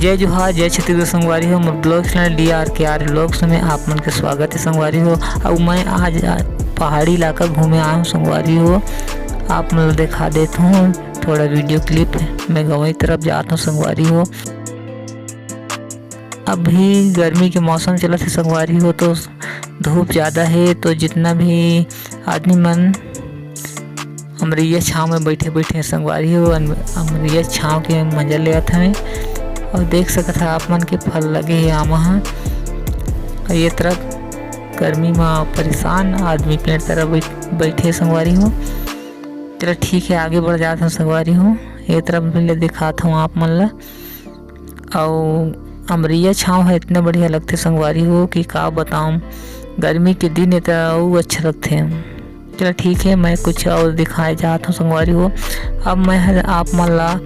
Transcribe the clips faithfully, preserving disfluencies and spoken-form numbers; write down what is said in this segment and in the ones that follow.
जय जोहार, जय छत्तीसगढ़ संगवारी हो। मोर vlog channel D R K R vlogs में आप मन के स्वागत है संगवारी हो। अउ मैं आज, आ, पहाड़ी इलाका घूमे आए हूँ संगवारी हो। आप मन ल दिखा देत हूँ थोड़ा video clip। मैं गंवई तरफ जात हूँ संगवारी हो। अभी गर्मी के मौसम चलत है संगवारी हो, तो धूप ज़्यादा है, तो जितना भी आदमी मन अमरैया छाँव में बैठे बैठे संगवारी हो, अन-, अमरैया छाँव के मजा लेत हवे। अउ देख सकत हा आप मन के फल लगे हे आमा ह। अउ ये तरफ गर्मी म परेशान आदमी पेड़ तरफ बैठ-, बैठे संगवारी हो। चलो ठीक है, आगे बढ़ जात हूँ संगवारी हो। ये तरफ भी ले दिखात हूँ आप मन ला। अउ अमरैया छाँव ह इतना बढ़िया लगथे संगवारी हो कि का बताऊँ, गर्मी के दिन ए त अउ अच्छा लगथे। चलो ठीक है, मैं कुछ और दिखाए जात हूँ संगवारी हो। अब मैं ह आप मन ला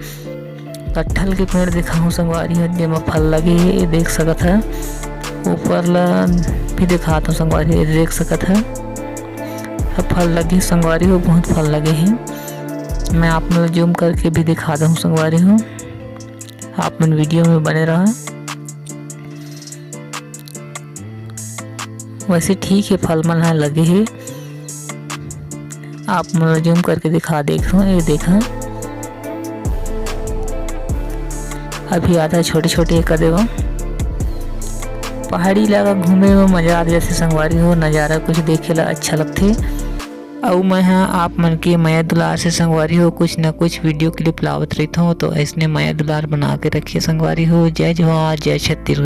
कटहल के पेड़ दिखाऊँ संगवारी हो, जेमा फल लगे हे, ये देख सकत ह। ऊपर ला भी दिखात हूँ संगवारी हो, ये देख सकत ह। अब फल लगे हे संगवारी हो, बहुत फल लगे हे। मैं आप मन ला zoom करके भी दिखा दूँ संगवारी हो, आप मन video में बने रहा। वैसे ठीक है, फल मन ह लगे हे, आप मन ला zoom करके दिखा देत हूँ। ये देखा, अभी आधा छोटे छोटे कर देवा। पहाड़ी इलाका घूमे में मजा आ जाथे संगवारी हो, नज़ारा कुछ देखे ला अच्छा लगथे। अउ मैं ह आप मन के मया दुलार से संगवारी हो कुछ न कुछ video clip लावत रहिथों, तो ऐसने मया दुलार बना के रखिए संगवारी हो। जय जोहार, जय छत्तीसगढ़।